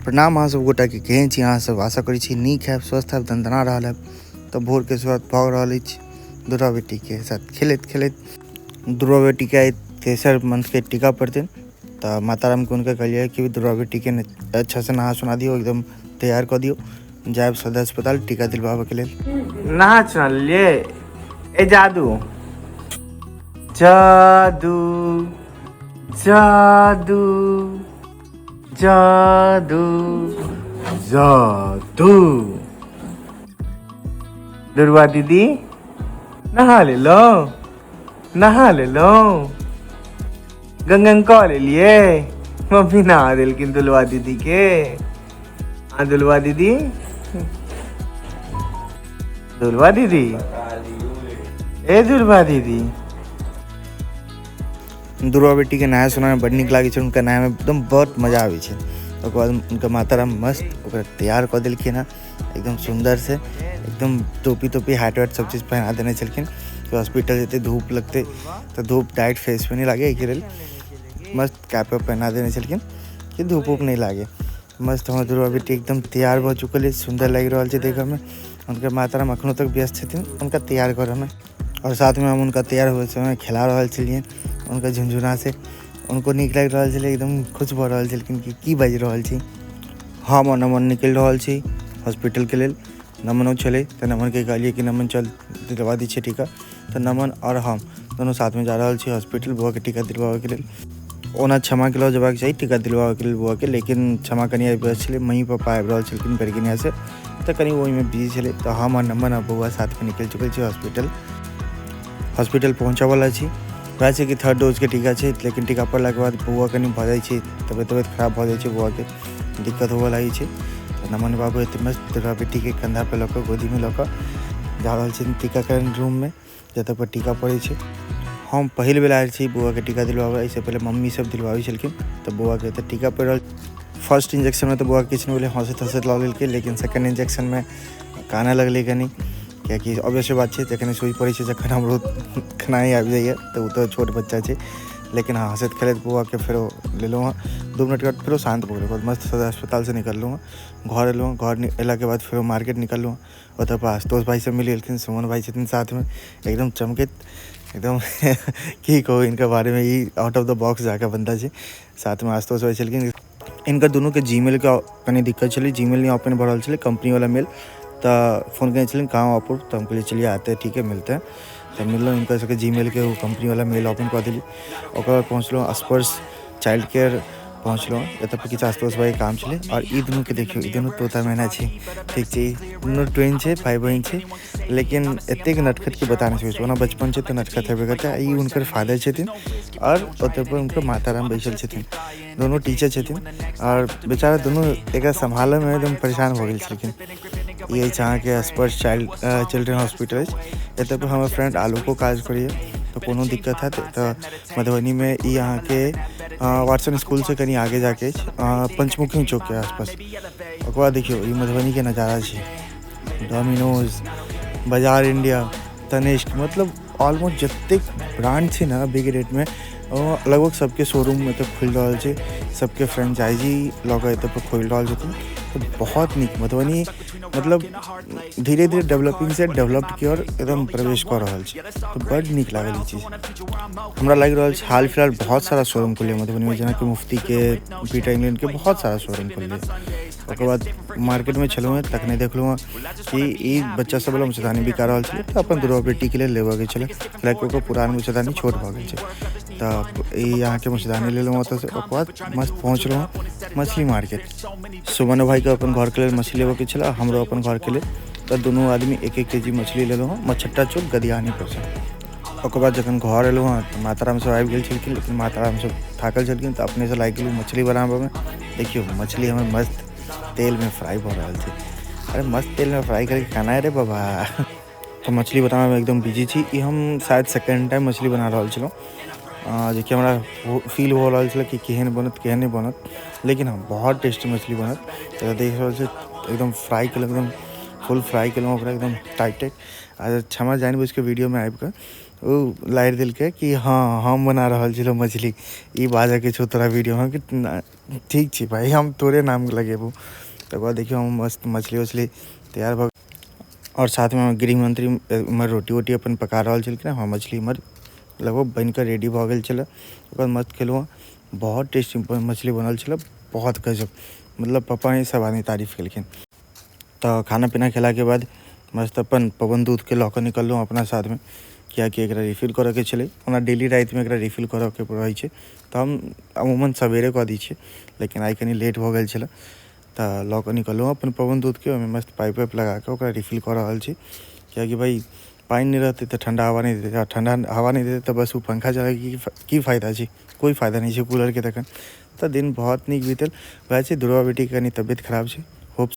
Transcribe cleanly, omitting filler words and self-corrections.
प्रणाम अहाँ सब गोटाके, केहन छी अहाँ सब? आशा करै छी नीक हैब, स्वस्थ हैब, दनदना रहल हैब। तऽ भोरके शुरुआत भऽ रहल अछि दुर्गा बेटीके साथ खेलैत खेलैत। दुर्गा बेटीके आइ तेसर मंथके टीका पड़तनि, तऽ माता रामके हुनका कहलियै कि दुर्गा बेटीके अच्छासँ नहा सुना दियौ, एकदम तैयार कऽ दियौ, जायब सदर अस्पताल टीका दिलवाबऽके लेल। नहा सुना लेलियै? ए जादू जादू जादू जादू जादू। दुर्गा दीदी नहा लेलहुँ, नहा लेलहुँ, गंगन कऽ लेलियै? मम्मी नहा देलखिन दुलवा दीदी के। हाँ दुलवा दीदी, दुलवा दीदी, ए दुलवा दीदी। दुर्गा बेटीके नहाय सुनायमे बड्ड नीक लागै छै, हुनका नहायमे एकदम बड़ मजा आबै छै। ओकर बाद हुनकर माता राम मस्त ओकरा तैयार कऽ देलखिन हँ, एकदम सुन्दरसँ, एकदम टोपी तोपी हैट वैट सब चीज पहिना देने छलखिन। हॉस्पिटल जेतै, धूप लगतै, तऽ धूप डायरेक्ट फेस पे नहि लागे, एहिके लेल मस्त कैप वैप पहिना देने छलखिन कि धूप उप नहि लागे। मस्त हमर दुर्गा बेटी एकदम तैयार भऽ चुकल अछि, सुन्दर लागि रहल छै देखऽमे। हुनकर माता राम एखनो तक व्यस्त छथिन हुनका तैयार करऽमे, आओर साथमे हम हुनका तैयार होय समय खेला रहल छलियनि हुनका झुनझुनासँ। हुनको नीक लागि रहल छलै, एकदम खुश भऽ रहल छलखिन कि की बाजि रहल छी। हम आओर नमन निकलि रहल छी हॉस्पिटलके लेल। नमनो छलै तऽ नमनके कहलियै कि नमन चल दिलवा दै छियै टीका। तऽ नमन आओर हम दुनू साथमे जा रहल छी हॉस्पिटल बौआके टीका दिलवाबैके लेल। ओना क्षमाके लऽ जेबाक चाही टीका दिलवाबैके लेल बौआके, लेकिन क्षमा कनि आबि रहल छलै, मम्मी पापा आबि रहल छलखिन बैरगनियासँ, तऽ कनि ओहिमे बिजी छलै। तऽ हम आओर नमन आ बौआ साथमे निकलि चुकल छी हॉस्पिटल। हॉस्पिटल पहुँचऽवला छी। वएह छै कि थर्ड डोजके टीका छै, लेकिन टीका पड़लाके बाद बौआ कनि भऽ जाइ छै तबियत तबियत खराब भऽ जाइ छै, बौआके दिक्कत होबऽ लागै छै। तऽ नमन बाबू एते मस्त दुर्गा बेटीके कन्धापर लऽ कऽ, गोदीमे लऽ कऽ जा रहल छथिन टीकाकरण रूममे, जतऽ पर टीका पड़ै छै। हम पहिल बेर आयल छी बौआके टीका दिलवाबै, एहिसँ पहिले मम्मी सब दिलवाबै छलखिन। तऽ बौआके एतऽ टीका पड़ि रहल। फर्स्ट इंजेक्शनमे तऽ बौआके किछु नहि भेलै, हँसैत हँसैत लऽ लेलकै, लेकिन सेकंड इंजेक्शनमे कानऽ लगलै कनि, कियाकि ऑब्वियस बात छै जखन सुइ पड़ै छै जखन हमरो खेनाइ आबि जाइए, तऽ ओ तऽ छोट बच्चा छै। लेकिन हँ, हँसैत खेलैत बौआके फेरो लेलहुँ हँ, 2 मिनटके बाद फेरो शान्त भऽ गेलै। ओकर बाद मस्त सदर अस्पतालसँ निकललहुँ हँ, घर एलहुँ हँ। घर अयलाके बाद फेरो मार्केट निकललहुँ हँ, ओतऽ पर आशुतोष भाई सब मिल गेलखिन, सुमन भाई छथिन साथमे, एकदम चमकैत एकदम, की कहू इनका बारेमे, ई आउट ऑफ the box जाके बन्दा छै। साथमे आशुतोष भाई छलखिन। इनकर दुनूके जीमेलके कनि दिक्कत छलै, जीमेल नहि ओपन भऽ रहल छलै, कंपनीवला मेल। तऽ फोन केने छलखिन कहाँ अपूर्व, तऽ हम कहलियै चलिए आते हैं, ठीक है मिलते हैं। तऽ मिललहुँ हिनकर सबके जीमेलके ओ कंपनीवला मेल ओपन कऽ देली। ओकर बाद पहुँचलहुँ स्पर्श चाइल्ड केयर पहुँचलहुँ, एतऽ पर किछु आशुतोष भाइके काम छलै। आओर ई दुनूके देखियौ, ई दुनू तोता मैना छै, ठीक छै, ई दुनू ट्विन छै, भाय बहिन छै, लेकिन एतेक नटखट कि बता नहि सकै छी। ओना बचपन छै तऽ नटखट हेबे करतै। ई हुनकर फादर छथिन आओर ओतऽ पर हुनकर माता राम बैसल छथिन, दुनू टीचर छथिन, आओर बेचारा दुनू एकरा सम्भालऽमे एकदम परेशान भऽ गेल छलखिन। ई अछि अहाँके स्पर्श चिल्ड्रन हॉस्पिटल अछि। एतऽ पर हमर फ्रेंड आलोको काज करैए, तऽ कोनो दिक्कत हैत तऽ मधुबनीमे ई अहाँके वाटसन स्कूलसँ कनि आगे जाके अछि, पंचमुखी चौकके आसपास। ओकर बाद देखियौ ई मधुबनीके नजारा छै, डोमिनोज, बाजार इंडिया, तनिष्क, मतलब ऑलमोस्ट जतेक ब्रांड छै ने अभीके डेटमे लगभग सबके शोरूम एतऽ खुलि रहल छै, सबके फ्रेंचाइजी लऽ कऽ एतऽ पर खोलि रहल छथिन। तऽ बहुत नीक मधुबनी मतलब धीरे धीरे डेवलपिंगसँ डेवलप्ड की ओर एकदम प्रवेश कऽ रहल छै, तऽ बड्ड नीक लागल ई चीज। हमरा लागि रहल छै हाल फिलहाल बहुत सारा शोरूम खुललै मधुबनीमे, जेनाकि मुफ्तीके, पीटर इंग्लैंडके बहुत सारा शोरूम खुललै। ओकर बाद मार्केटमे छलहुँ हँ तखने देखलहुँ हँ कि ई बच्चा सब वला मच्छरदानी बिका रहल छलै, तऽ अपन दुर्गा बेटीके लेल लेबऽके छलै, कियाकि ओकर पुरान मच्छरदानी छोट भऽ गेल छै। तऽ ई अहाँके मच्छरदानी लेलहुँ ओतऽसँ। ओकर बाद मस्त पहुँचलहुँ हँ मछली मार्केट। सुमनो भाइके अपन घरके लेल मछली लेबऽके छलै, हमरो अपन घरके लेल, तऽ दुनू आदमी 1 1 केजी मछली लेलहुँ हँ मछट्टा चौक गदियानी परसँ। ओकर बाद जखन घर एलहुँ हँ तऽ माता राम सब आबि गेल छलखिन, लेकिन माता राम सब थाकल छलखिन तऽ अपनेसँ लागि गेलहुँ मछली बनाबऽमे। देखियौ मछली हमर मस्त तेलमे फ्राइ भऽ रहल छै, अरे मस्त तेलमे फ्राइ करके खाना है रे बाबा। तऽ मछली बनाबैमे एकदम बिजी छी। ई हम शायद सेकेंड टाइम मछली बना रहल छलहुँ, जेकि हमरा फील हो रहल छलै कि केहन बनत केहन नहि बनत, लेकिन हँ बहुत टेस्टी मछली बनत। तऽ देख रहल छी एकदम फ्राइ केलहुँ, एकदम फुल फ्राइ केलहुँ ओकरा एकदम टाइट टाइट। आ क्षमा जानि बुझिके वीडियोमे आबिकऽ ओ लारि देलकै कि हँ हम बना रहल छलहुँ मछली, ई बाजऽके छौ तोरा वीडियोमे कि ठीक छै भाई, हम तोरे नाम लगेबो। तकर बाद देखियौ हम मस्त मछली उछली तैयार भऽ, आओर साथमे गृहमंत्री इम्हर रोटी वोटी अपन पका रहल छलखिन। हँ, मछली इम्हर लगभग बनिकऽ रेडी भऽ गेल छलै। ओकर बाद मस्त खेलहुँ हँ, बहुत टेस्टी मछली बनल छलै, बहुत गजब, मतलब पप्पा ही सब आदमी तारीफ केलखिन। तऽ खाना पीना खेलाके बाद मस्त अपन पवन दूधके लऽ कऽ निकललहुँ अपना साथमे, किएकि एकरा रिफिल करऽके छलै। ओना डेली रातिमे एकरा रिफिल करऽके रहै छै, तऽ हम अमूमन सवेरे कऽ दै छियै, लेकिन आइ कनि लेट भऽ गेल छलै। तऽ लऽ कऽ निकललहुँ अपन पवन दूधके, ओहिमे मस्त पाइप वाइप लगा कऽ ओकरा रिफिल कऽ रहल छी, किएकि भाइ पानि नहि रहतै तऽ ठण्डा हवा नहि देतै, आ ठण्डा हवा नहि देतै तऽ बस ओ पंखा चलाके की फायदा छै? कोइ फायदा नहि छै कूलरके। तखन तऽ दिन बहुत नीक बीतल। वएह छै, दुर्गा बेटीके कनि तबियत खराब छै।